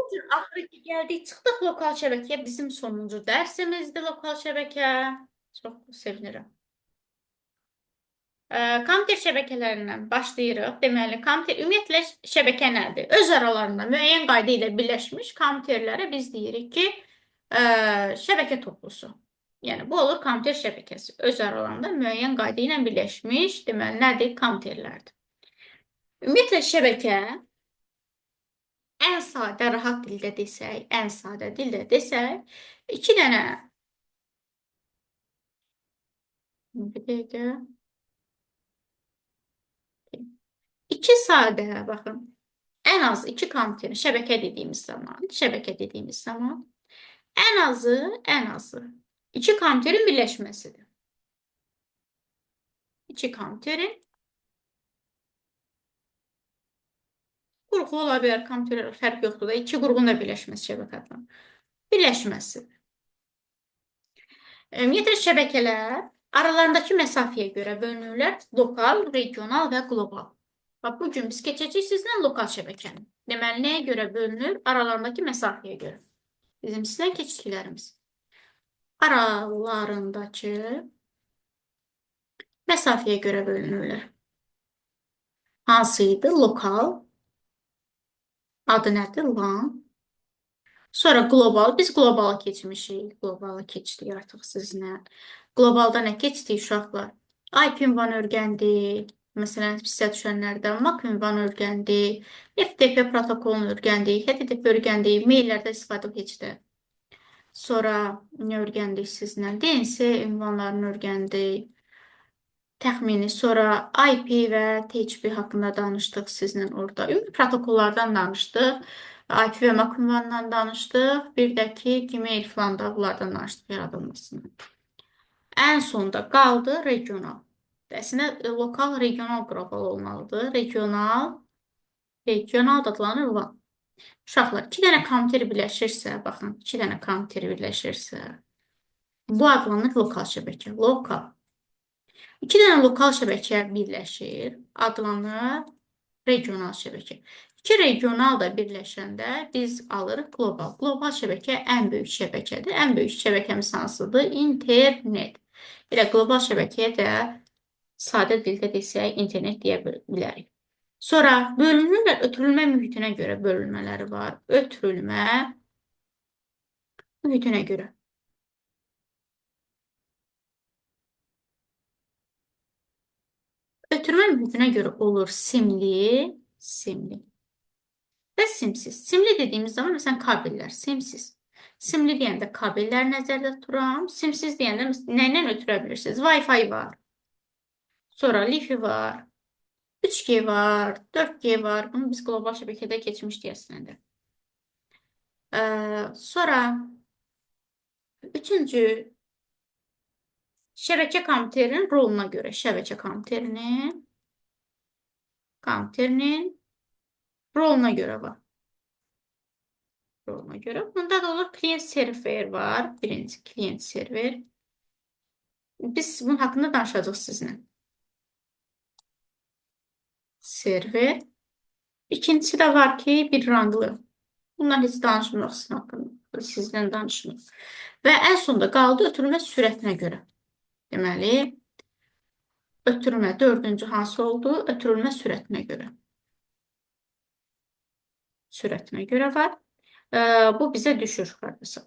Bugün axırı ki gəldik, çıxdıq lokal şəbəkəyə. Bizim sonuncu dərsimizdir lokal şəbəkə. Çox sevinirəm. Kompüter şəbəkələrindən başlayırıq. Deməli, kompüter ümumiyyətlə şəbəkə nədir? Öz aralarında müəyyən qayda ilə birləşmiş kompüterlərə biz deyirik ki, şəbəkə toplusu. Yəni bu olur kompüter şəbəkəsi. Öz aralarında müəyyən qayda ilə birləşmiş, deməli nədir? Kompüterlərdir. Ümumiyyətlə şəbəkə ən sadə, rahat dildə desək, ən sadə dildə desək, iki dənə bir dəqiqə. İki sadə, baxın, ən az iki kompüterin şəbəkə dediyimiz zaman, ən azı iki kompüterin birləşməsidir. İki kompüterin qurğu ola bilər, kompüterlər fərq yoxdur da, iki qurğunun da birləşməsi şəbəkə adlanır. Birləşməsidir. Ümumiyyətlə şəbəkələr aralarındakı məsafəyə görə bölünürlər lokal, regional və qlobal. Bax, bugün biz keçəcəyik sizlə lokal şəbəkəni. Deməli, nəyə görə bölünür? Aralarındakı məsafəyə görə. Bizim sizlə keçdiklərimiz. Aralarındakı məsafəyə görə bölünürlər. Hansı idi? Lokal. Adı nədir? LAN. Sonra qlobal. Biz qlobala keçmişik. Qlobala keçdik artıq sizinlə. Qlobalda nə keçdik uşaqlar? IP ünvanı öyrəndik. Məsələn, hissə düşənlərdən MAC ünvanı öyrəndik. FTP protokolunu öyrəndik. HTTP öyrəndik. Maillərdə istifadə keçdi. Sonra nə öyrəndik sizlə? DNS ünvanlarını öyrəndik. Təxmini. Sonra IP və TCP haqqında danışdıq sizlə orada. Ümumi protokollardan danışdıq. IP və MAC ünvanından danışdıq. Bir də ki, Gmail falan da bunlardan danışdıq yaradılmasından. Ən sonda qaldı regional. Əslində lokal, regional, qlobal olmalıdır. Regional, regional da adlanır LAN. Uşaqlar, iki dənə kompüter birləşirsə, baxın, iki dənə kompüter birləşirsə, bu adlanır lokal şəbəkə. Lokal. İki dənə lokal şəbəkə birləşir, adlanır regional şəbəkə. İki regional da birləşəndə biz alırıq qlobal. Qlobal şəbəkə ən böyük şəbəkədir. Ən böyük şəbəkəmiz hansıdır? İnternet. Elə qlobal şəbəkəyə də sadə dildə desək internet deyə bilərik. Sonra bölünürlər, ötürülmə mühitinə görə bölünmələri var. Ötürülmə mühitinə görə. Ötürmə mühitinə görə olur simli, simli və simsiz. Simli dediyimiz zaman məsələn kabellər, simsiz. Simli deyəndə kabellər nəzərdə tuturam. Simsiz deyəndə nə ilə ötürə bilirsiniz? Wi-Fi var. Sonra Wi-Fi var. 3G var, 4G var. Bunu biz qlobal şəbəkədə keçmişdik əslində. Sonra üçüncü şəbəkə kompüterinin roluna görə şəbəkə kompüterinin roluna görə var. Roluna görə. Bunda da olur klient server var. Birinci klient server. Biz bunun haqqında danışacağıq sizinlə. Server. İkincisi də var ki, bir ranglı. Bundan heç danışmırıq sizin haqqında. Sizlə danışmırıq. Və ən sonda qaldı ötürülmə sürətinə görə. Deməli, ötürmə dördüncü hansı oldu? Ötürülmə sürətinə görə. Sürətinə görə var. Bu bizə düşür hardasa.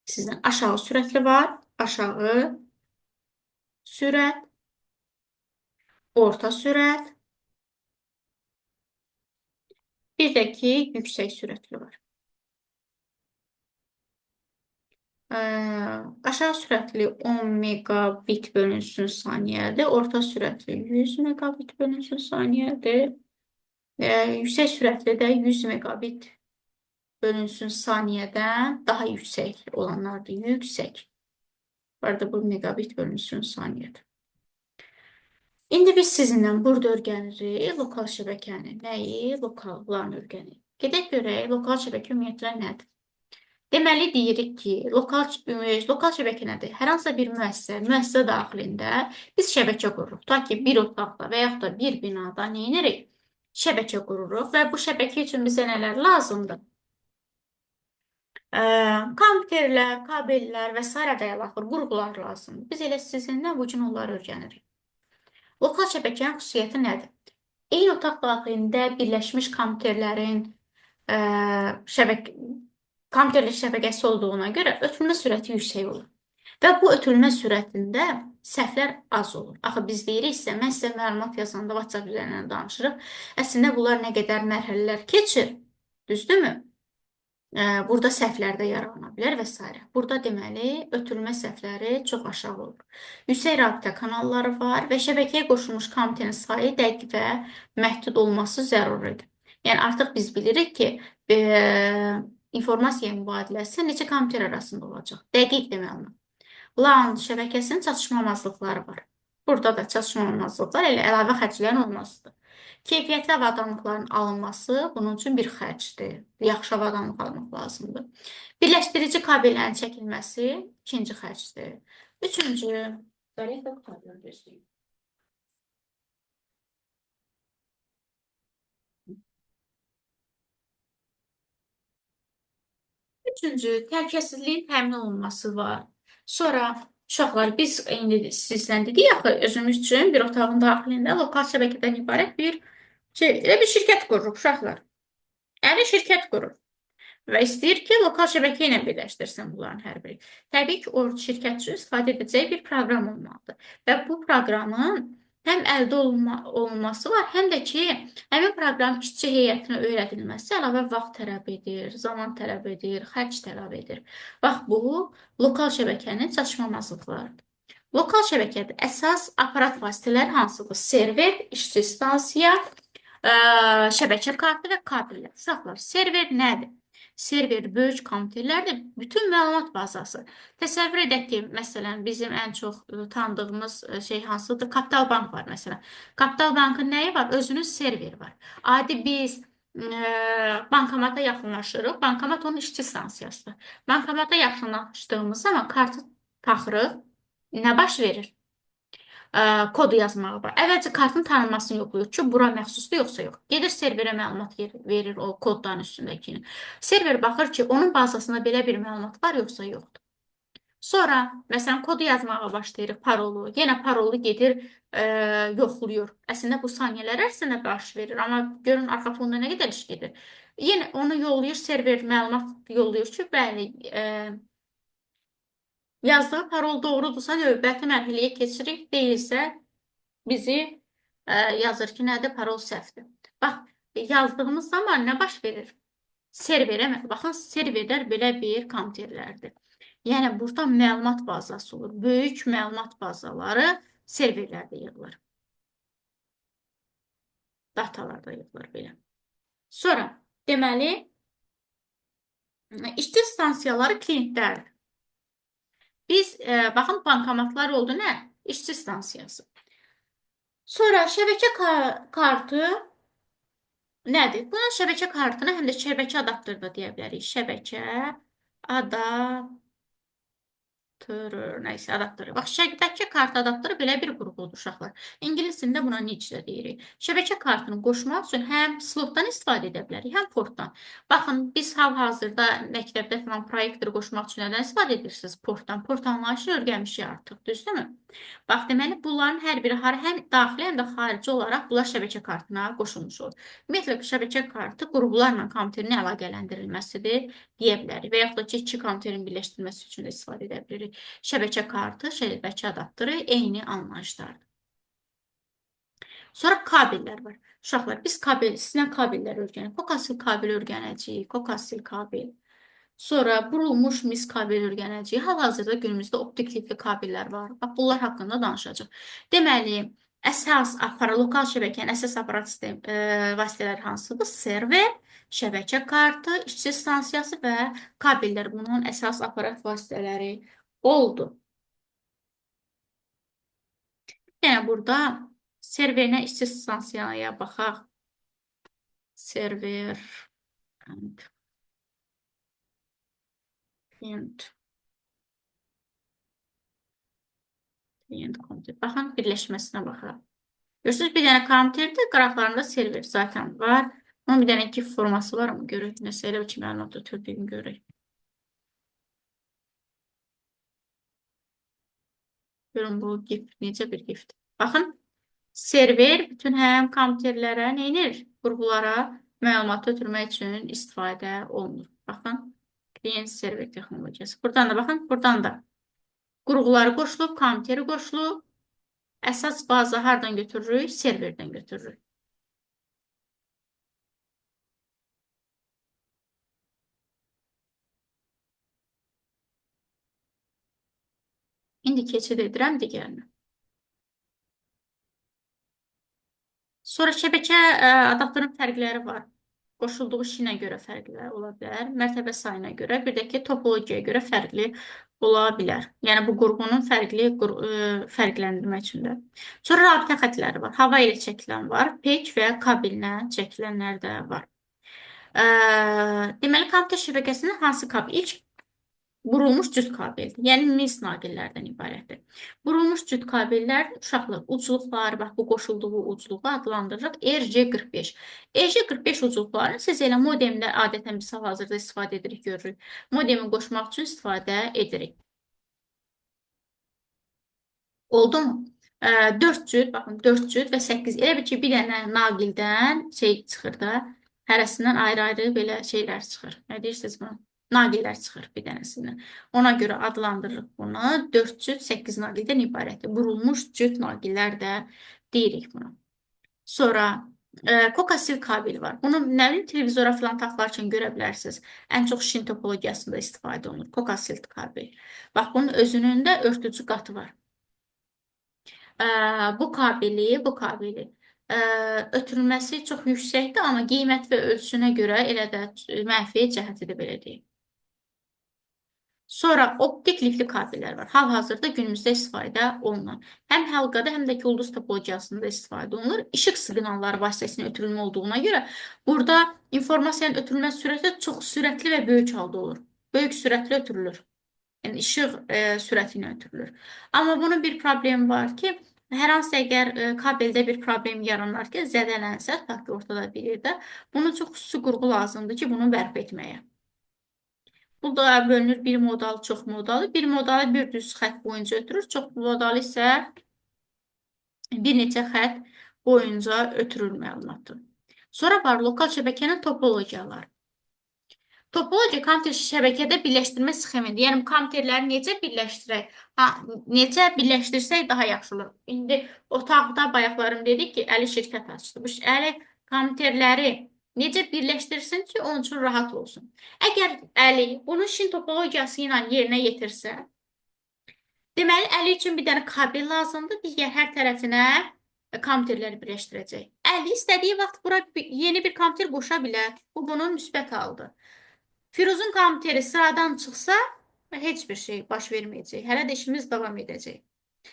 Sizdən aşağı sürətli var. Aşağı sürət, orta sürət, bir də ki, yüksək sürətli var. Aşağı sürətli 10 megabit bölünsün saniyədir. Orta sürətli 100 megabit bölünsün saniyədir. Yüksək sürətli də 100 megabit bölünsün saniyədən daha yüksək olanlardır. Yüksək. Bu arada bu megabit bölünsün saniyədir. İndi biz sizinlə burada öyrənirik lokal şəbəkəni. Nəyi? Lokal LAN öyrənirik. Gedək görək lokal şəbəkə ümumiyyətlə nədir? Deməli deyirik ki, lokal şəbəkə nədir? Hər hansısa bir müəssisə daxilində biz şəbəkə qururuq. Ta ki bir otaqda və yaxud da bir binada nə edirik? Şəbəkə qururuq və bu şəbəkə üçün bizə nələr lazımdır? Kompüterlər, kabellər və sairə də axır qurğular lazımdır. Biz elə sizinlə bu gün onları öyrənirik. Lokal şəbəkənin xüsusiyyəti nədir? Eyni otaq daxilində birləşmiş kompüterlərin şəbəkə kompüterlər şəbəkəsi olduğuna görə ötürmə sürəti yüksək olur. Və bu ötürmə sürətində səhvlər az olur. Axı biz deyirik sizə, mən sizə məlumat yazanda WhatsApp üzərindən danışırıq. Əslində bunlar nə qədər mərhələlər keçir, düzdürmü? Burada səhvlər də yarana bilər və s. Burada deməli ötürmə səhvləri çox aşağı olur. Yüksək rabitə kanalları var və şəbəkəyə qoşulmuş kompüterin sayı dəqiq və məhdud olması zəruridir. Yəni artıq biz bilirik ki, informasiya mübadiləsi neçə kompüter arasında olacaq. Dəqiq də məlumat. LAN şəbəkəsinin çatışmamazlıqları var. Burada da çatışmamazlıqlar elə əlavə xərclərin olmasıdır. Keyfiyyətli avadanlıqların alınması bunun üçün bir xərcdir. Yaxşı avadanlıq almaq lazımdır. Birləşdirici kabellərin çəkilməsi ikinci xərcdir. Üçüncü, belə qurtarıyor gözləyim. Üçüncü, təhlükəsizliyin təmin olunması var. Sonra uşaqlar biz indi sizlə dedik axı özümüz üçün bir otağın daxilində lokal şəbəkədən ibarət bir şey, elə bir şirkət qururuq uşaqlar. Əli şirkət qurur və istəyir ki, lokal şəbəkə ilə birləşdirsin bunların hər biri. Təbii ki, o şirkət üçün istifadə edəcəyi bir proqram olmalıdır. Və bu proqramın həm əldə olunması var, həm də ki, həmin proqram işçi heyətinə öyrədilməsi əlavə vaxt tələb edir, zaman tələb edir, xərc tələb edir. Bax, bu lokal şəbəkənin çatışmamazlıqlarıdır. Lokal şəbəkədə əsas aparat vasitələri hansıdır? Server, işçi stansiya, şəbəkə kartı və kabellər. Uşaqlar, server nədir? Server böyük kompüterlərdə bütün məlumat bazası. Təsəvvür edək ki, məsələn, bizim ən çox tanıdığımız şey hansıdır? Kapital Bank var məsələn. Kapital Bankın nəyi var? Özünün serveri var. Adi biz bankomata yaxınlaşırıq. Bankomat onun işçi stansiyasıdır. Bankomata yaxınlaşdığımız zaman kartı taxırıq. Nə baş verir? Kodu yazmağa var. Əvvəlcə kartın tanınmasını yoxlayır ki, bura məxsusdur yoxsa yox. Gedir serverə məlumat verir o kodların üstündəkini. Server baxır ki, onun bazasında belə bir məlumat var yoxsa yoxdur. Sonra məsələn kodu yazmağa başlayırıq, parolu. Yenə parolu gedir, yoxlayır. Əslində bu saniyələr ərzində baş verir, amma görün arxa fonda nə qədər iş gedir. Yenə onu yollayır, server məlumat yollayır ki, bəli, yazdığı parol doğrudursa növbəti mərhələyə keçirik, deyilsə bizi yazır ki, nədir? Parol səhvdir. Bax, yazdığımız zaman nə baş verir? Serverə, baxın, serverlər belə bir kompüterlərdir. Yəni, burada məlumat bazası olur. Böyük məlumat bazaları serverlərdə yığılır. Datalarda yığılır belə. Sonra, deməli, işçi stansiyaları klientlərdir. Biz, baxın, bankomatlar oldu nə? İşçi stansiyası. Sonra şəbəkə kartı nədir? Buna şəbəkə kartını həm də şəbəkə adaptörü da deyə bilərik. Şəbəkə adaptörü, nəysə adaptörü. Bax, şəbəkə kartı adaptörü belə bir qurğudur uşaqlar. İngilis dilində buna necə deyirik? Şəbəkə kartını qoşmaq üçün həm slotdan istifadə edə bilərik, həm portdan. Baxın, biz hal-hazırda məktəbdə falan proyektor qoşmaq üçün nədən istifadə edirsiniz? Portdan. Port anlayışını öyrənmişik artıq, düzdürmü? Bax, deməli, bunların hər biri həm daxili, həm də xarici olaraq bunlar şəbəkə kartına qoşulmuş olur. Ümumiyyətlə, şəbəkə kartı qurğularla kompüterin əlaqələndirilməsidir deyə bilərik. Və yaxud da ki, iki kompüterin birləşdirilməsi üçün də istifadə edə bilirik. Şəbəkə kartı, şəbəkə adaptörü eyni anlayışlardır. Sonra kabellər var. Uşaqlar, biz kabel, sizlə kabellər öyrənirik. Kokasil kabel öyrənəcəyik, kokasil kabel. Sonra burulmuş mis kabel öyrənəcəyik. Hal-hazırda günümüzdə optik lifli kabellər var. Bax, bunlar haqqında danışacağıq. Deməli, əsas aparat, lokal şəbəkənin əsas aparat sistem, vasitələri hansıdır? Server, şəbəkə kartı, işçi stansiyası və kabellər bunun əsas aparat vasitələri oldu. Yəni, burada serverinə işçi stansiyaya baxaq. Server and client. Client computer. Baxın, birləşməsinə baxaq. Görürsünüz, bir dənə kompüterdə qıraqlarında server zaten var. Onun bir dənə GIF forması var, amma görək. Nəsə elə bir ki, məlumat ötürdüyümü görək. Görün bu GIF necə bir GIF-dir. Baxın, server bütün həm kompüterlərə nə edir? Qurğulara məlumatı ötürmək üçün istifadə olunur. Baxın, klient server texnologiyası. Buradan da baxın, buradan da qurğuları qoşulub, kompüteri qoşulub. Əsas baza hardan götürürük? Serverdən götürürük. İndi keçid edirəm digərinə. Sonra şəbəkə adaptörün fərqləri var. Qoşulduğu şinə görə fərqlər ola bilər, mərtəbə sayına görə, bir də ki, topologiyaya görə fərqli ola bilər. Yəni, bu qurğunun fərqli fərqləndirmək üçün də. Sonra rabitə xətləri var. Hava ilə çəkilən var, pek və kabellə çəkilənlər də var. Deməli, kompüter şəbəkəsinin hansı kabel? İlk burulmuş cüt kabeldir. Yəni, mis naqillərdən ibarətdir. Burulmuş cüt kabellər uşaqlar, ucluqları, bax, bu qoşulduğu ucluğu adlandırırıq RJ45. RJ45 ucluqlarını siz elə modemdə adətən biz hal-hazırda istifadə edirik, görürük. Modemi qoşmaq üçün istifadə edirik. Oldu mu? 4 cüt, baxın, 4 cüt və 8. Elə bil ki, bir dənə naqildən şey çıxır da, hərəsindən ayrı-ayrı belə şeylər çıxır. Nə deyirsiniz buna? Naqillər çıxır bir dənəsindən. Ona görə adlandırırıq bunu. 4 cüt 8 naqildən ibarətdir. Burulmuş cüt naqillər də deyirik buna. Sonra kokasil kabeli var. Bunu nə bilim televizora falan taxılarkən görə bilərsiniz. Ən çox şin topologiyasında istifadə olunur. Kokasil kabel. Bax, bunun özünün də örtücü qatı var. Bu kabeli ötürülməsi çox yüksəkdir, amma qiymət və ölçüsünə görə elə də mənfi cəhəti də belə deyim. Sonra optik lifli kabellər var. Hal-hazırda günümüzdə istifadə olunan. Həm halqada, həm də ki, ulduz topologiyasında istifadə olunur. İşıq siqnalları vasitəsilə ötürülmə olduğuna görə burada informasiyanın ötürülmə sürəti çox sürətli və böyük halda olur. Böyük sürətli ötürülür. Yəni işıq sürəti ilə ötürülür. Amma bunun bir problemi var ki, hər hansı əgər kabeldə bir problem yaranar ki, zədələnsə, tutaq ki, ortada bir yerdə, bunun çox xüsusi qurğu lazımdır ki, bunu bərpa etməyə. Bu da bölünür bir modal, çox modalı. Bir modalı bir düz xətt boyunca ötürür. Çox modalı isə bir neçə xətt boyunca ötürür məlumatı. Sonra var lokal şəbəkənin topologiyaları. Topologiya kompüter şəbəkədə birləşdirmə sxemidir. Yəni kompüterləri necə birləşdirək? Ha, necə birləşdirsək daha yaxşı olur. İndi otaqda bayaqlarım dedik ki, Əli şirkət açdı. Bu Əli kompüterləri necə birləşdirsin ki, onun üçün rahat olsun. Əgər Əli bunu şin topologiyası ilə yerinə yetirsə, deməli Əli üçün bir dənə kabel lazımdır. Digər hər tərəfinə kompüterləri birləşdirəcək. Əli istədiyi vaxt bura yeni bir kompüter qoşa bilər. Bu bunun müsbət halıdır. Firuzun kompüteri sıradan çıxsa, heç bir şey baş verməyəcək. Hələ də işimiz davam edəcək.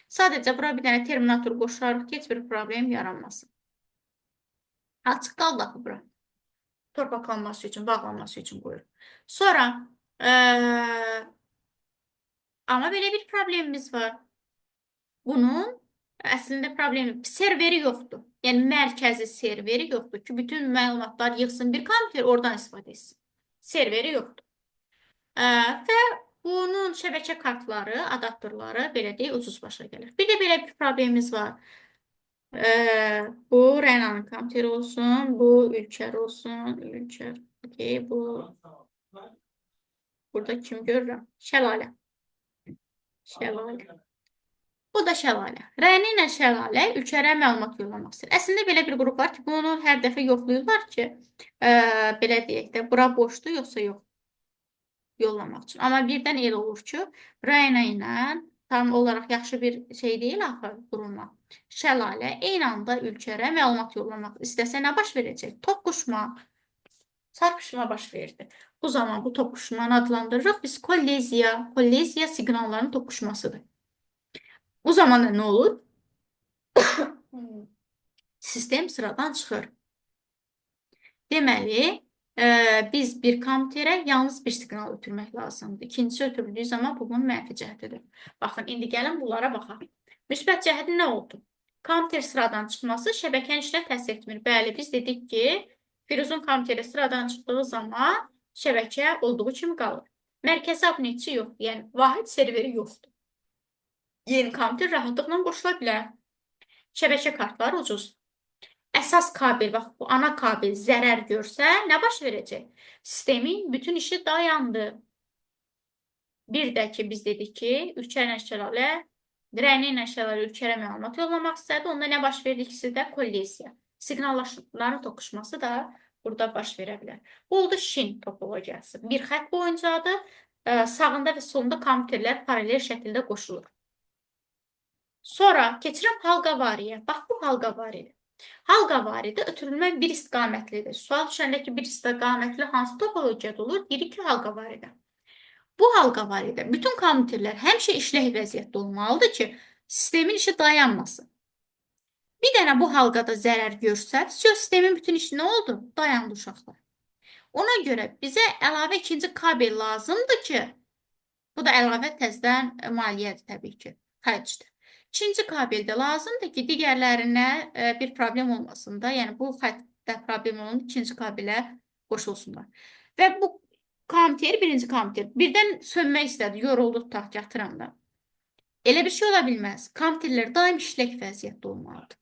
Sadəcə bura bir dənə terminator qoşarıq ki, heç bir problem yaranmasın. Açıq qaldı axı bura. Torpaqlanması üçün, bağlanması üçün qoyur. Sonra, amma belə bir problemimiz var. Bunun əslində problemi serveri yoxdur. Yəni mərkəzi serveri yoxdur ki, bütün məlumatlar yığsın bir kompüter, oradan istifadə etsin. Serveri yoxdur. Və bunun şəbəkə kartları, adaptorları belə deyək, ucuz başa gəlir. Bir də belə bir problemimiz var. Bu Rənanın kompüteri olsun, bu Ülker olsun, Ülker. Okey, bu burada kim görürəm? Şəlalə. Şəlalə. Bu da Şəlalə. Rəna ilə Şəlalə Ülkerə məlumat yollamaq istəyir. Əslində belə bir qrup var ki, bunu hər dəfə yoxlayırlar ki, belə deyək də, bura boşdur yoxsa yox yollamaq üçün. Amma birdən elə olur ki, Rəna ilə tam olaraq yaxşı bir şey deyil axı qurulma. Şəlalə eyni anda Ülkerə məlumat yollamaq istəsə nə baş verəcək? Toqquşma, çarpışma baş verdi. Bu zaman bu toqquşmanı adlandırırıq biz kolleziya. Kolleziya siqnalların toqquşmasıdır. O zaman da nə olur? Sistem sıradan çıxır. Deməli, biz bir kompüterə yalnız bir siqnal ötürmək lazımdır. İkincisi ötürüldüyü zaman bu bunun mənfi cəhətidir. Baxın, indi gəlin bunlara baxaq. Müsbət cəhəti nə oldu? Kompüter sıradan çıxması şəbəkənin işinə təsir etmir. Bəli, biz dedik ki, Firuzun kompüteri sıradan çıxdığı zaman şəbəkə olduğu kimi qalır. Mərkəzi abunəçi yoxdur, yəni vahid serveri yoxdur. Yeni kompüter rahatlıqla qoşula bilər. Şəbəkə kartları ucuz. Əsas kabel, bax bu ana kabel zərər görsə, nə baş verəcək? Sistemin bütün işi dayandı. Bir də ki, biz dedik ki, Ülkər Şəlalə, Rəna ilə Şəlalə Ülkərə məlumat yollamaq istədi. Onda nə baş verdi? İkisi də kolliziya. Siqnalların toqquşması da burada baş verə bilər. Bu oldu şin topologiyası. Bir xətt boyuncadır. Sağında və solunda kompüterlər paralel şəkildə qoşulur. Sonra keçirəm halqavariyə. Bax, bu halqavaridir. Halqavaridə ötürülmə bir istiqamətlidir. Sual düşəndə ki, bir istiqamətli hansı topologiyada olur? Deyirik ki, halqavaridə. Bu halqavaridə bütün kompüterlər həmişə işlək vəziyyətdə olmalıdır ki, sistemin işi dayanmasın. Bir dənə bu halqada zərər görsə, sistemin bütün işi nə oldu? Dayandı uşaqlar. Ona görə bizə əlavə ikinci kabel lazımdır ki, bu da əlavə təzədən maliyyədir təbii ki, xərcdir. İkinci kabel də lazımdır ki, digərlərinə bir problem olmasın da, yəni bu xəttdə problem olun, ikinci kabelə qoşulsunlar. Və bu kompüter, birinci kompüter birdən sönmək istədi, yoruldu tutaq ki, yatıranda. Elə bir şey ola bilməz. Kompüterlər daim işlək vəziyyətdə olmalıdır.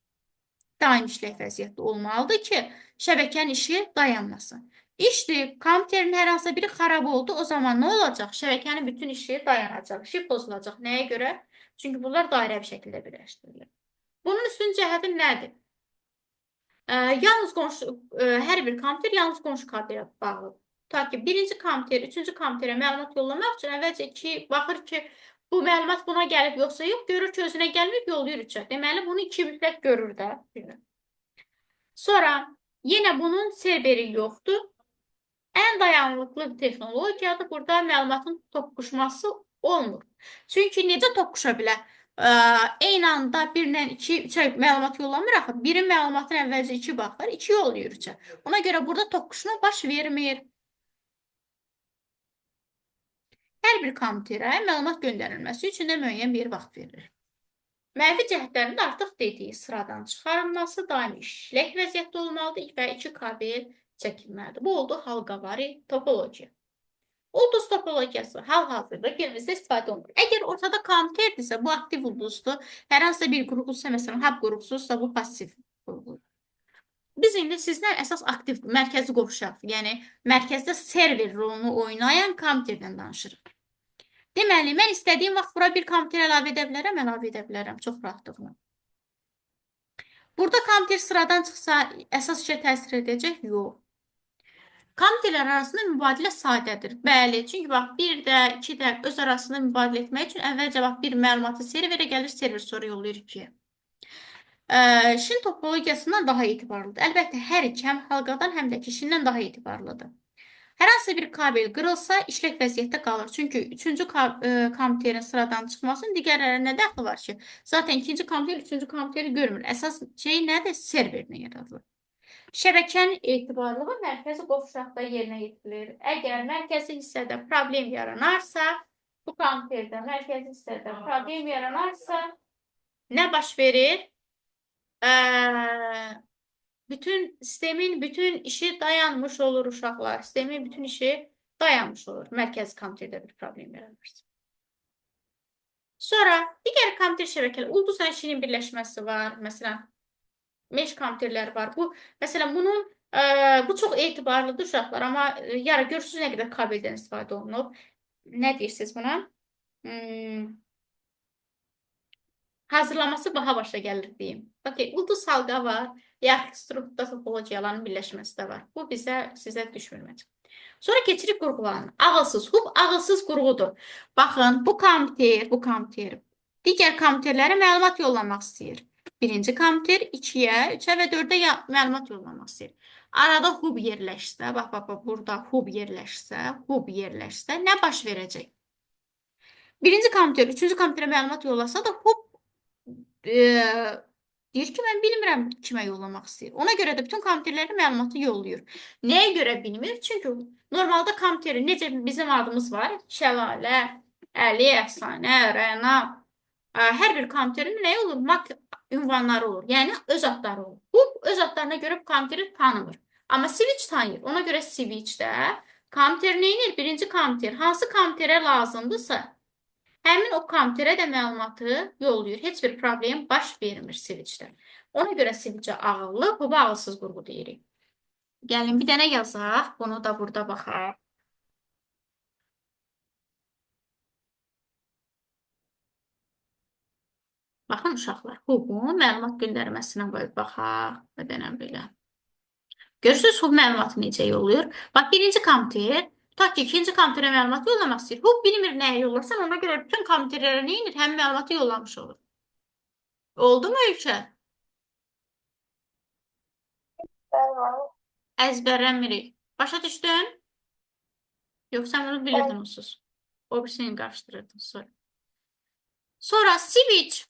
Daim işlək vəziyyətdə olmalıdır ki, şəbəkənin işi dayanmasın. İşdir, kompüterin hər hansısa biri xarab oldu, o zaman nə olacaq? Şəbəkənin bütün işi dayanacaq, işi pozulacaq. Nəyə görə? Çünki bunlar dairəvi şəkildə birləşdirilir. Bunun üstün cəhəti nədir? Yalnız qonşu, hər bir kompüter yalnız qonşu kabelə bağlıdır. Ta ki, birinci kompüter, üçüncü kompüterə məlumat yollamaq üçün əvvəlcə iki baxır ki, bu məlumat buna gəlib yoxsa yox, görür ki, özünə gəlməyib, yollayır üçə. Deməli, bunu iki mütləq görür də. Sonra yenə bunun serveri yoxdur. Ən dayanıqlı texnologiyadır. Burada məlumatın toqquşması olmur. Çünki necə toqquşa bilər? Eyni anda 1-lə 2, 3-ə məlumat yollamır axı. Birin məlumatını əvvəlcə 2 baxır, 2 yollayır 3-ə. Ona görə burada toqquşma baş vermir. Hər bir kompüterə məlumat göndərilməsi üçün də müəyyən bir vaxt verilir. Mənfi cəhətlərini də artıq dedik. Sıradan çıxarılması, daimi işlək vəziyyətdə olmalıdır və iki kabel çəkilməlidir. Bu oldu halqavari topologiya. Ulduz topologiyası hal-hazırda günümüzdə istifadə olunur. Əgər ortada kompüterdirsə, bu aktiv ulduzdur. Hər hansısa bir qurğusa, məsələn, hub qurğususa, bu pasiv qurğudur. Biz indi sizlə əsas aktiv mərkəzi qovşaq, yəni mərkəzdə server rolunu oynayan kompüterdən danışırıq. Deməli, mən istədiyim vaxt bura bir kompüter əlavə edə bilərəm, əlavə edə bilərəm çox rahatlıqla. Burada kompüter sıradan çıxsa, əsas işə təsir edəcək? Yox. Kompüterlər arasında mübadilə sadədir. Bəli, çünki bax, bir də, iki də öz arasında mübadilə etmək üçün əvvəlcə bax, bir məlumatı serverə gəlir, server sonra yollayır ikiyə. Şin topologiyasından daha etibarlıdır. Əlbəttə, hər iki həm halqadan, həm də ki, şindən daha etibarlıdır. Hər hansı bir kabel qırılsa, işlək vəziyyətdə qalır. Çünki üçüncü kompüterin sıradan çıxmasının digərlərinə nə dəxli var ki? Zaten ikinci kompüter üçüncü kompüteri görmür. Əsas şey nədir? Serverinə yaradılır. Şəbəkənin etibarlılığı mərkəzi qovşaqda yerinə yetirilir. Əgər mərkəzi hissədə problem yaranarsa, bu kompüterdə mərkəzi hissədə problem yaranarsa, nə baş verir? Bütün sistemin bütün işi dayanmış olur uşaqlar. Sistemin bütün işi dayanmış olur. Mərkəzi kompüterdə bir problem yaranarsa. Sonra digər kompüter şəbəkələri, ulduzla şinin birləşməsi var. Məsələn, mesh kompüterlər var. Bu, məsələn, bunun bu çox etibarlıdır uşaqlar, amma yara görürsünüz nə qədər kabeldən istifadə olunub. Nə deyirsiniz buna? Hazırlaması baha başa gəlir deyim. Okey, ulduz halqa var, yaxud struktura topologiyaların birləşməsi də var. Bu bizə, sizə düşmür. Sonra keçirik qurğularına. Ağılsız hub, ağılsız qurğudur. Baxın, bu kompüter, bu kompüter digər kompüterlərə məlumat yollamaq istəyir. Birinci kompüter 2-yə, 3-ə və 4-ə məlumat yollamaq istəyir. Arada hub yerləşsə, bax, bax, bax, burada hub yerləşsə, hub yerləşsə, nə baş verəcək? Birinci kompüter, üçüncü kompüterə məlumat yollasa da hub deyir ki, mən bilmirəm kimə yollamaq istəyir. Ona görə də bütün kompüterlərə məlumatı yollayır. Nəyə görə bilmir? Çünki normalda kompüterin necə bizim adımız var? Şəlalə, Əli, Əfsanə, Rəna. Hər bir kompüterin nə olur? MAC ünvanları olur. Yəni öz adları olur. Bu öz adlarına görə bu kompüteri tanımır. Amma switch tanıyır. Ona görə switch-də kompüter nə edir? Birinci kompüter hansı kompüterə lazımdırsa, Həmin o kompüterə də məlumatı yollayır. Heç bir problem baş vermir switch-də. Ona görə switch-ə ağıllı, huba ağılsız qurğu deyirik. Gəlin bir dənə yazaq. Bunu da burada baxaq. Baxın uşaqlar, hubun məlumat göndərməsinə baxaq. Bir dənə belə. Görürsünüz, hub məlumatı necə yollayır? Bax, birinci kompüter, tutaq ki, ikinci kompüterə məlumat yollamaq istəyir. Hub bilmir nəyə yollarsan, ona görə bütün kompüterlərə nə edir? Həmin məlumatı yollamış olur. Oldu mu Ölkə? Bəli. Əzbərlənmirik. Başa düşdün? Yox, sən bunu bilirdin onsuz. O birisini qarışdırırdın sonra. Sonra switch.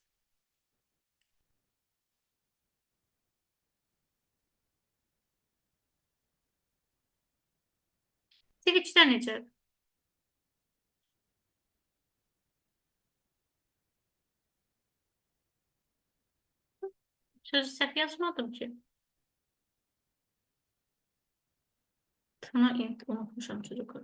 Switch-də necə? Sözü səhv yazmadım ki. Tını unutmuşam çocuklar.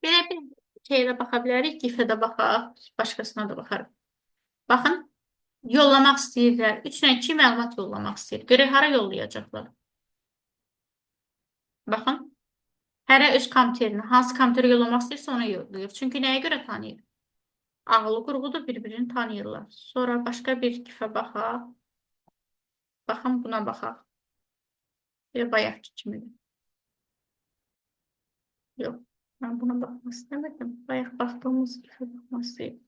Belə bir şeyə də baxa bilərik, GIF-ə də baxaq, başqasına da baxarıq. Baxın, yollamaq istəyirlər. 3 ilə 2 məlumat yollamaq istəyir. Görək hara yollayacaqlar. Baxın, hərə öz kompüterini, hansı kompüterə yollamaq istəyirsə ona yollayır. Çünki nəyə görə tanıyır? Ağıllı qurğudur, bir-birini tanıyırlar. Sonra başqa bir GIF-ə baxaq. Baxın, buna baxaq. Belə bayaqki kimidir. Yox, mən buna baxmaq istəmirdim. Bayaq baxdığımız GIF-ə baxmaq istəyirdim.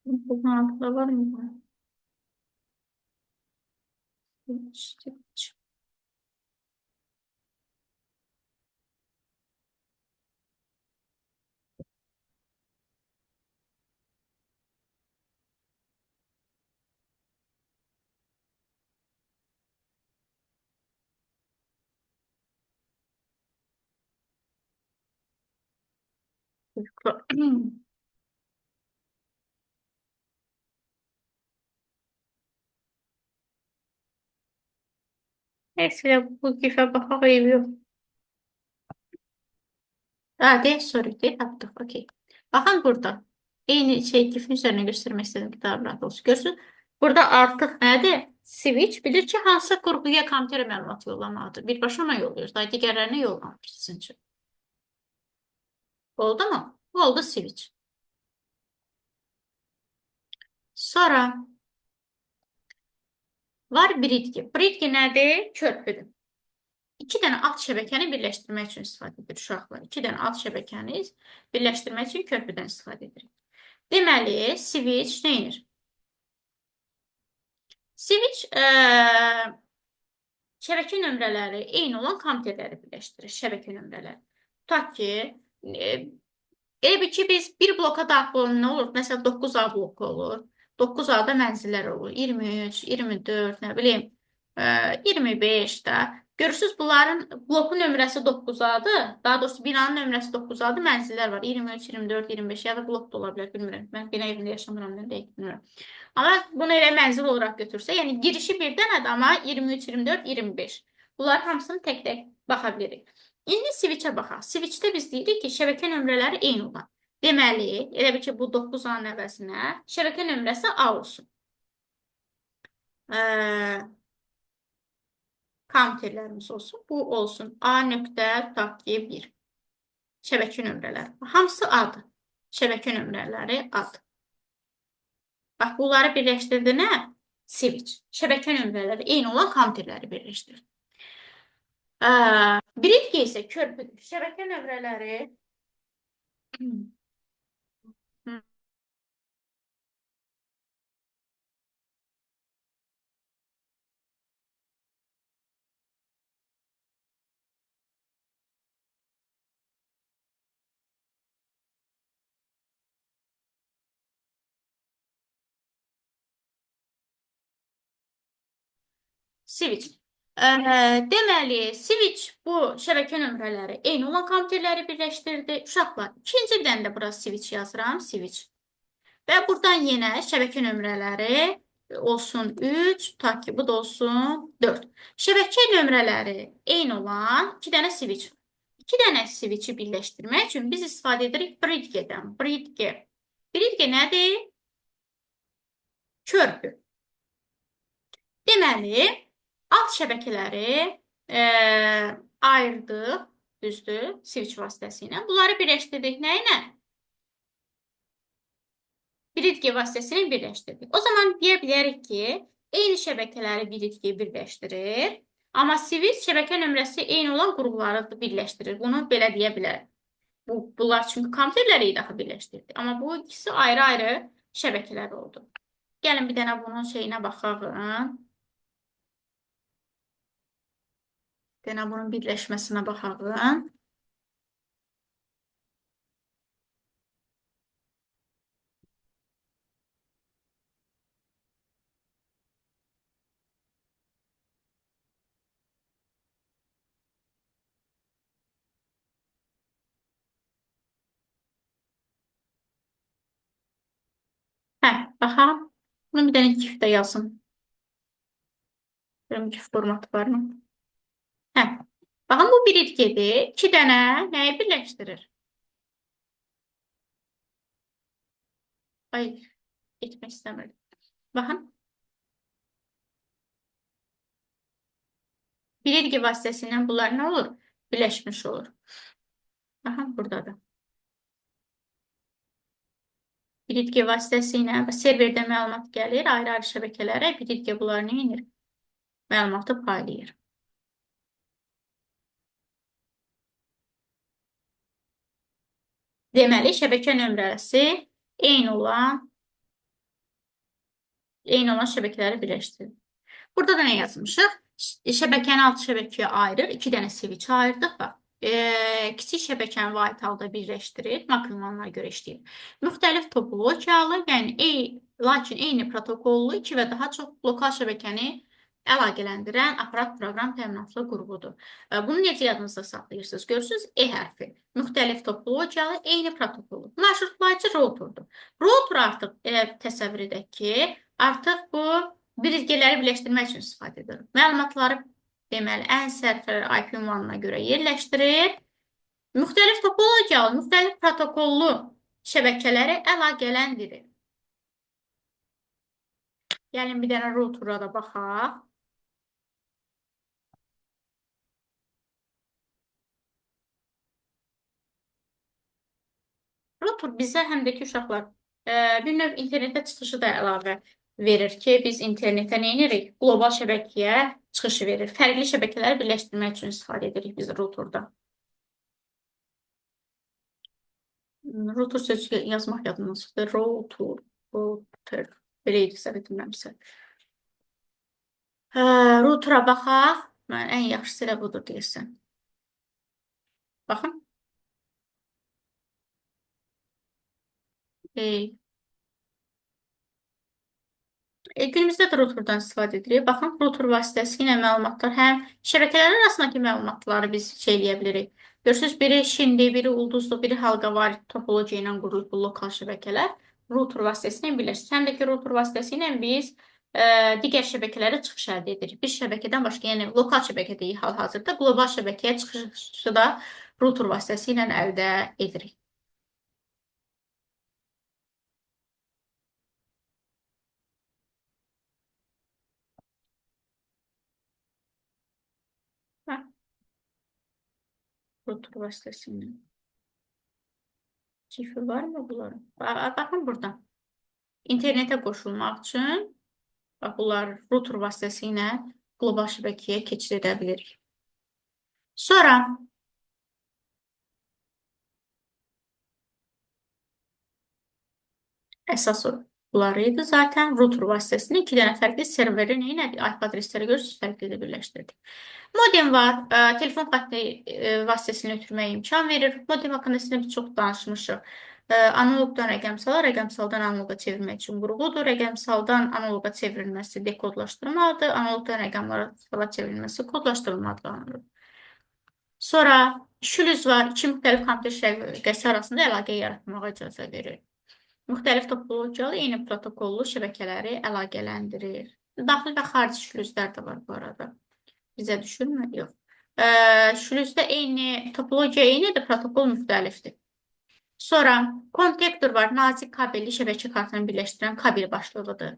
Bunun altında var mı? İşte, çocuklar. Neyse bu GIF-ə baxaq, eybi yox. Ha, deyək, sorry, deyək, tapdıq. Okey. Baxın burada. Eyni şey GIF-in üzərinə göstərmək istədim ki, daha rahat olsun. Görürsünüz, burada artıq nədir? Switch bilir ki, hansı qurğuya kompüterə məlumat yollamalıdır. Birbaşa ona yollayır. Daha digərlərinə yollamır sizin üçün. Oldu mu? Bu oldu switch. Sonra var bridge. Bridge nədir? Körpüdür. İki dənə alt şəbəkəni birləşdirmək üçün istifadə edilir uşaqlar. İki dənə alt şəbəkəni birləşdirmək üçün körpüdən istifadə edirik. Deməli, switch nə edir? Switch şəbəkə nömrələri eyni olan kompüterləri birləşdirir. Şəbəkə nömrələri. Tutaq ki, elə bil ki, biz bir bloka daxil olan nə olur? Məsələn, 9A bloku olur. 9A-da mənzillər olur. 23, 24, nə bilim, 25 də. Görürsünüz, bunların blokun nömrəsi 9A-dır. Daha doğrusu binanın nömrəsi 9A-dır. Mənzillər var. 23, 24, 25 ya da blok da ola bilər, bilmirəm. Mən bina evində yaşamıram, nə dəqiq bilmirəm. Amma bunu elə mənzil olaraq götürsək, yəni girişi bir dənədir, amma 23, 24, 25. Bunların hamısını tək-tək baxa bilirik. İndi switch-ə baxaq. Switch-də biz deyirik ki, şəbəkə nömrələri eyni olan. Deməli, elə bil ki, bu 9A-nın əvəzinə şəbəkə nömrəsi A olsun. Kompüterlərimiz olsun. Bu olsun. A nöqtə tutaq ki, 1. Şəbəkə nömrələri. Hamısı A-dır. Şəbəkə nömrələri A-dır. Bax, bunları birləşdirdi nə? Switch. Şəbəkə nömrələri eyni olan kompüterləri birləşdirir. Bridge isə körpüdür. Şəbəkə nömrələri Switch. Deməli, switch bu şəbəkə nömrələri eyni olan kompüterləri birləşdirdi. Uşaqlar, ikinci bir dənə də bura switch yazıram, switch. Və buradan yenə şəbəkə nömrələri olsun 3, ta ki bu da olsun 4. Şəbəkə nömrələri eyni olan 2 dənə switch. 2 dənə switchi birləşdirmək üçün biz istifadə edirik bridge-dən. Bridge. Bridge nədir? Körpü. Deməli, alt şəbəkələri ayırdıq, düzdür, switch vasitəsilə. Bunları birləşdirdik nə ilə? Bridge vasitəsilə birləşdirdik. O zaman deyə bilərik ki, eyni şəbəkələri bridge birləşdirir. Amma switch şəbəkə nömrəsi eyni olan qurğuları birləşdirir. Bunu belə deyə bilərik. Bunlar çünki kompüterləri idi axı birləşdirdi. Amma bu ikisi ayrı-ayrı şəbəkələr oldu. Gəlin bir dənə bunun şeyinə baxaq. Bir dənə bunun birləşməsinə baxaq. Hə, baxaq. Bunu bir dənə GIF də yazım. Görüm GIF formatı var mı? Hə. Baxın, bu bridgedir. 2 dənə nəyi birləşdirir? Ay, getmək istəmirdim. Baxın. Bridge vasitəsilə bunlar nə olur? Birləşmiş olur. Baxın, burada da. Bridge vasitəsilə serverdə məlumat gəlir, ayrı-ayrı şəbəkələrə bridge bunlar nə edir? Məlumatı paylayır. Deməli, şəbəkə nömrəsi eyni olan şəbəkələri birləşdirir. Burada da nə yazmışıq? Şəbəkəni alt şəbəkəyə ayırır. 2 dənə switch ayırdıq. Bax. Kiçik şəbəkəni vahid halda birləşdirir. MAC ünvanına görə işləyir. Müxtəlif topologiyalı, yəni lakin eyni protokollu 2 və daha çox lokal şəbəkəni əlaqələndirən aparat proqram təminatlı qurğudur. Bunu necə yadınızda saxlayırsınız? Görürsünüz, E hərfi. Müxtəlif topologiyalı, eyni protokollu. Marşrutlayıcı routerdur. Router artıq elə təsəvvür edək ki, artıq bu bridgeləri birləşdirmək üçün istifadə edilir. Məlumatları deməli, ən sərfəli IP ünvanına görə yerləşdirir. Müxtəlif topologiyalı, müxtəlif protokollu şəbəkələri əlaqələndirir. Gəlin bir dənə routera da baxaq. Router bizə həm də ki, uşaqlar, bir növ internetə çıxışı da əlavə verir ki, biz internetə nə edirik? Qlobal şəbəkəyə çıxışı verir. Fərqli şəbəkələri birləşdirmək üçün istifadə edirik biz routerda. Router sözü yazmaq yadımdan çıxdı. Router, router. Belə idi, səhv etmirəmsə. Routera baxaq. Mən ən yaxşısı elə budur deyirsən. Baxın. Günümüzdə də routerdan istifadə edirik. Baxın, router vasitəsilə məlumatlar, həm şəbəkələr arasındakı məlumatları biz şey eləyə bilirik. Görürsünüz, biri şindi, biri ulduzlu, biri halqavari topologiya ilə qurulub bu lokal şəbəkələr router vasitəsilə birləşir. Həm də ki, router vasitəsilə biz digər şəbəkələrə çıxış əldə edirik. Bir şəbəkədən başqa, yəni lokal şəbəkə deyik hal-hazırda, qlobal şəbəkəyə çıxışı da router vasitəsilə əldə edirik. Router vasitəsilə. Cifri var mı bunların? Baxın burada. İnternetə qoşulmaq üçün bax, bunlar router vasitəsilə qlobal şəbəkəyə keçid edə bilirik. Sonra əsas bunlar idi zaten. Router vasitəsilə 2 dənə fərqli serveri nə elədik? IP adresləri görürsünüz, fərqli də birləşdirdik. Modem var. Telefon xətti vasitəsilə ötürməyə imkan verir. Modem haqqında sizinlə biz çox danışmışıq. Analoqdan rəqəmsala, rəqəmsaldan analoqa çevirmək üçün qurğudur. Rəqəmsaldan analoqa çevrilməsi dekodlaşdırmadır. Analoqdan rəqəmsala çevrilməsi kodlaşdırılma adlanır. Sonra şlüz var. İki müxtəlif kompüter şəbəkəsi arasında əlaqə yaratmağa icazə verir. Müxtəlif topologiyalı eyni protokollu şəbəkələri əlaqələndirir. Daxili və xarici şlüzlər də var bu arada. Bizə düşürmü? Yox. Şlüzdə eyni topologiya eynidir, protokol müxtəlifdir. Sonra kontektor var. Nazik kabelli şəbəkə kartını birləşdirən kabel başlığıdır.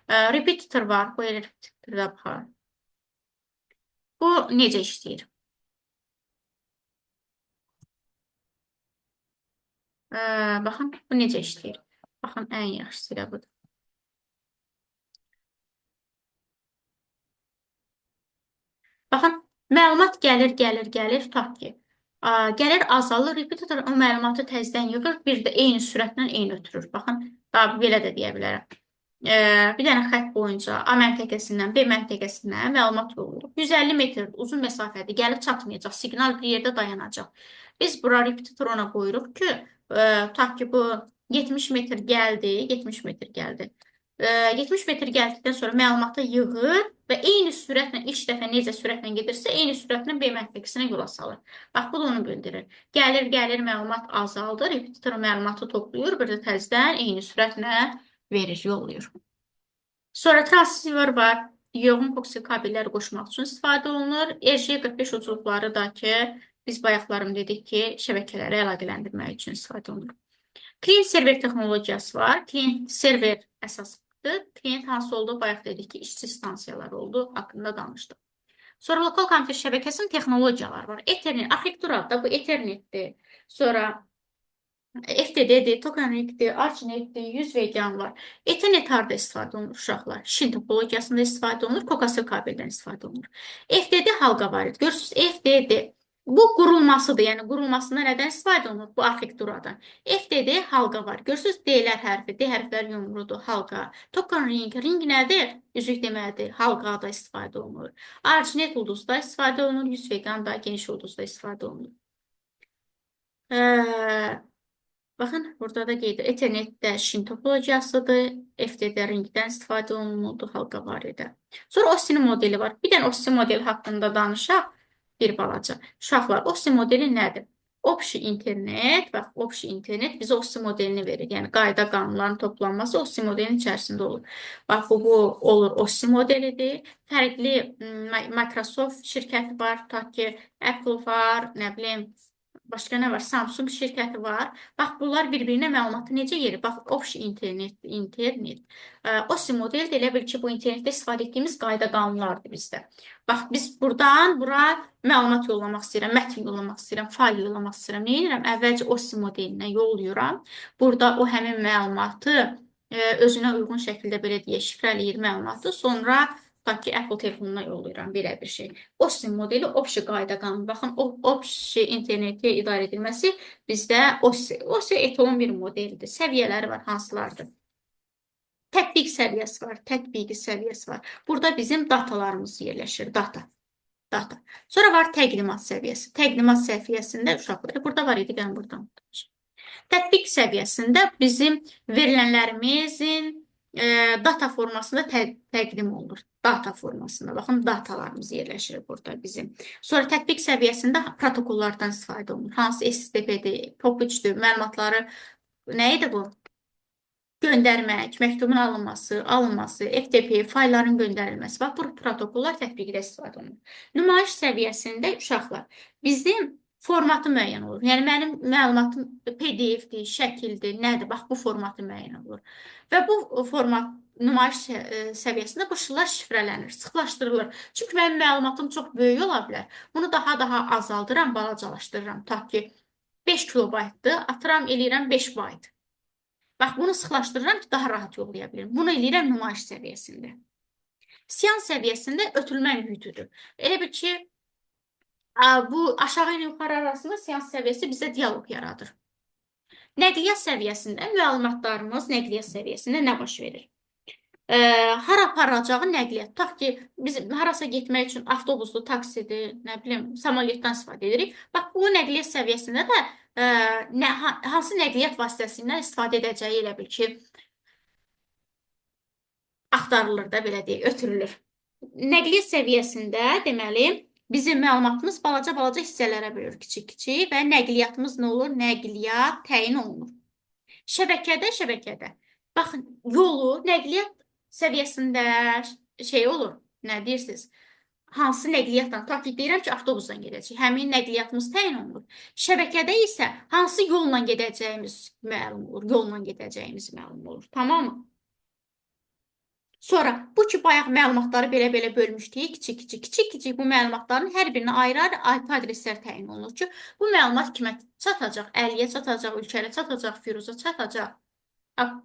Repeater var. Bu elə repeaterdə baxar. Bu necə işləyir? Baxın, bu necə işləyir? Baxın, ən yaxşısı elə budur. Baxın, məlumat gəlir, gəlir, gəlir, tutaq ki, gəlir azalır, repetitor o məlumatı təzədən yığır, bir də eyni sürətlə eyni ötürür. Baxın, daha belə də deyə bilərəm. Bir dənə xətt boyunca A məntəqəsindən B məntəqəsinə məlumat yollayırıq. 150 metr uzun məsafədir, gəlib çatmayacaq, siqnal bir yerdə dayanacaq. Biz bura repetitor ona qoyuruq ki, tutaq ki, bu 70 metr gəldi, 70 metr gəldi. 70 metr gəldikdən sonra məlumatı yığır və eyni sürətlə ilk dəfə necə sürətlə gedirsə, eyni sürətlə B məntəqəsinə yola salır. Bax, bu da onu bildirir. Gəlir, gəlir, məlumat azaldır, repetitor məlumatı toplayır, bir də təzədən eyni sürətlə verir, yollayır. Sonra transceiver var. Yoğun koksiv kabellər qoşmaq üçün istifadə olunur. RJ45 ucluqları da ki, biz bayaqlarım dedik ki, şəbəkələri əlaqələndirmək üçün istifadə olunur. Klient server texnologiyası var. Klient server əsaslıdır. Klient hansı oldu? Bayaq dedik ki, işçi stansiyaları oldu haqqında danışdıq. Sonra lokal kompüter şəbəkəsinin texnologiyaları var. Ethernet, arxitekturada bu Ethernetdir. Sonra FTD-dir, Token Ring-dir, ArchNet-dir, 100 VGAN var. Ethernet harda istifadə olunur uşaqlar? Şin topologiyasında istifadə olunur, Kokasıl kabeldən istifadə olunur. FTD halqa var idi. Görürsünüz, FTD. Bu qurulmasıdır. Yəni qurulmasında nədən istifadə olunur? Bu arxitekturadan. FTD halqa var. Görürsünüz, D-lər hərfi, D hərfləri yumrudur, halqa. Token ring, ring nədir? Üzük deməlidir. Halqada istifadə olunur. ArchNet ulduzda istifadə olunur. 100 VGAN da geniş ulduzda istifadə olunur. Baxın, burada da qeyd edir. Ethernetdə şin topologiyasıdır. FTD ringdən istifadə olunurdu, halqa var idi. Sonra OSI modeli var. Bir dənə OSI modeli haqqında danışaq bir balaca. Uşaqlar, OSI modeli nədir? Opşi internet, bax, opşi internet bizə OSI modelini verir. Yəni, qayda qanunların toplanması OSI modelinin içərisində olur. Bax, bu olur OSI modelidir. Fərqli Microsoft şirkəti var, tutaq ki, Apple var, nə bilim, başqa nə var? Samsung şirkəti var. Bax, bunlar bir-birinə məlumatı necə yerir? Bax, opşi internet, internet. OSI model də elə bil ki, bu internetdə istifadə etdiyimiz qayda qanunlardır bizdə. Bax, biz buradan bura məlumat yollamaq istəyirəm, mətn yollamaq istəyirəm, fayl yollamaq istəyirəm. Nə edirəm? Əvvəlcə OSI modelinə yollayıram. Burada o həmin məlumatı özünə uyğun şəkildə belə deyək, şifrələyir məlumatı. Sonra tutaq ki, Apple telefonuna yollayıram belə bir şey. OSI modeli opşi qayda qanunu. Baxın, o opşi interneti idarə edilməsi bizdə OSI. OSI etalon bir modeldir. Səviyyələri var, hansılardır? Tətbiq səviyyəsi var, tətbiqi səviyyəsi var. Burada bizim datalarımız yerləşir, data. Data. Sonra var təqdimat səviyyəsi. Təqdimat səviyyəsində uşaqlar, burada var idi, gəlin buradan. Tətbiq səviyyəsində bizim verilənlərimizin data formasında təqdim olunur. Data formasında. Baxın, datalarımız yerləşir burada bizim. Sonra tətbiq səviyyəsində protokollardan istifadə olunur. Hansı STP-dir, POP3-dür, məlumatları nə idi bu? Göndərmək, məktubun alınması, alınması, FTP, faylların göndərilməsi. Bax, bu protokollar tətbiqdə istifadə olunur. Nümayiş səviyyəsində uşaqlar, bizim formatı müəyyən olur. Yəni, mənim məlumatım PDF-dir, şəkildir, nədir? Bax, bu formatı müəyyən olur. Və bu format nümayiş səviyyəsində bu şifrələr şifrələnir, sıxlaşdırılır. Çünki mənim məlumatım çox böyük ola bilər. Bunu daha azaldıram, balacalaşdırıram. Tutaq ki, 5 kilobaytdır, atıram, eləyirəm 5 bayt. Bax, bunu sıxlaşdırıram ki, daha rahat yollaya bilim. Bunu eləyirəm nümayiş səviyyəsində. Siyan səviyyəsində ötürmə mühitidir. Elə bil ki, bu aşağı ilə yuxarı arasında seans səviyyəsi bizə dialoq yaradır. Nəqliyyat səviyyəsində məlumatlarımız nəqliyyat səviyyəsində nə baş verir? Hara aparacağı nəqliyyat. Tutaq ki, biz harasa getmək üçün avtobuslu, taksidir, nə bilim, samolyotdan istifadə edirik. Bax, bu nəqliyyat səviyyəsində də Hansı nəqliyyat vasitəsindən istifadə edəcəyi elə bil ki, axtarılır da, belə deyək, ötürülür. Nəqliyyat səviyyəsində deməli, bizim məlumatımız balaca-balaca hissələrə bölür, kiçik-kiçik və nəqliyyatımız nə olur? Nəqliyyat təyin olunur. Şəbəkədə. Baxın, yolu nəqliyyat səviyyəsində şey olur. Nə deyirsiniz? Hansı nəqliyyatla? Tutaq ki, deyirəm ki, avtobusla gedəcək. Həmin nəqliyyatımız təyin olunur. Şəbəkədə isə hansı yolla gedəcəyimiz məlum olur. Yolla gedəcəyimiz məlum olur. Tamam mı? Sonra bu ki, bayaq məlumatları belə-belə bölmüşdük, kiçik-kiçik, bu məlumatların hər birinə ayrı-ayrı IP adreslər təyin olunur ki, bu məlumat kimə çatacaq? Əliyə çatacaq, Ülkərə çatacaq, Firuza çatacaq.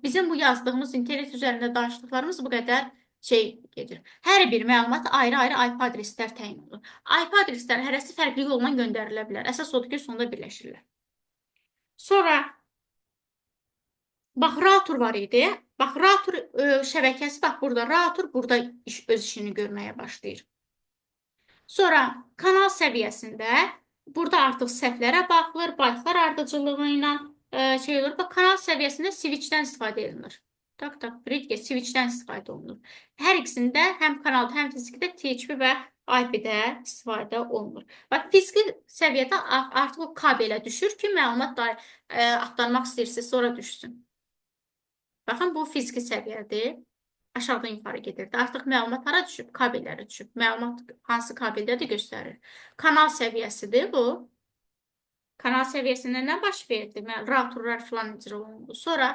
Bizim bu yazdığımız internet üzərində danışdıqlarımız bu qədər şey gedir. Hər bir məlumat ayrı-ayrı IP adreslər təyin olunur. IP adreslər hərəsi fərqli yolla göndərilə bilər. Əsas odur ki, sonda birləşirlər. Sonra bax, router var idi. Bax, router şəbəkəsi, bax, burada router burada öz işini görməyə başlayır. Sonra kanal səviyyəsində burada artıq səhvlərə baxılır, baytlar ardıcıllığı ilə şey olur. Bax, kanal səviyyəsində switch-dən istifadə edilir. Tak, tak, bridge switch-dən istifadə olunur. Hər ikisində həm kanalda, həm fizikidə TCP və IP-də istifadə olunur. Bax, fiziki səviyyədə artıq o kabelə düşür ki, məlumat da axtarmaq istəyirsiniz, sonra düşsün. Baxın, bu fiziki səviyyədir. Aşağıdan yuxarı gedirdi. Artıq məlumat hara düşüb? Kabellərə düşüb. Məlumat hansı kabeldədir göstərir. Kanal səviyyəsidir bu. Kanal səviyyəsində nə baş verdi? Routerlar falan icra olundu. Sonra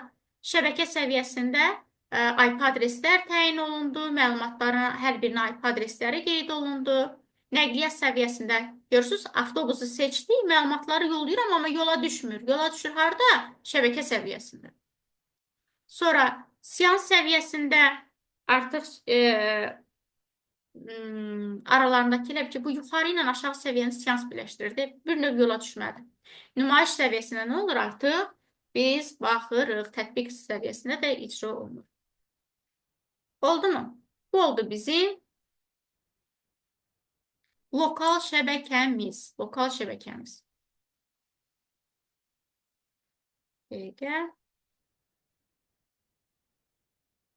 şəbəkə səviyyəsində IP adreslər təyin olundu. Məlumatların hər birinə IP adresləri qeyd olundu. Nəqliyyat səviyyəsində görürsünüz, avtobusu seçdik, məlumatları yollayıram, amma yola düşmür. Yola düşür harda? Şəbəkə səviyyəsində. Sonra seans səviyyəsində artıq aralarındakı elə ki, bu yuxarı ilə aşağı səviyyəni seans birləşdirirdi. Bir növ yola düşmədi. Nümayiş səviyyəsində nə olur artıq? Biz baxırıq, tətbiq səviyyəsində də icra olunur. Oldu mu? Bu oldu bizim lokal şəbəkəmiz. Lokal şəbəkəmiz. Dəqiqə.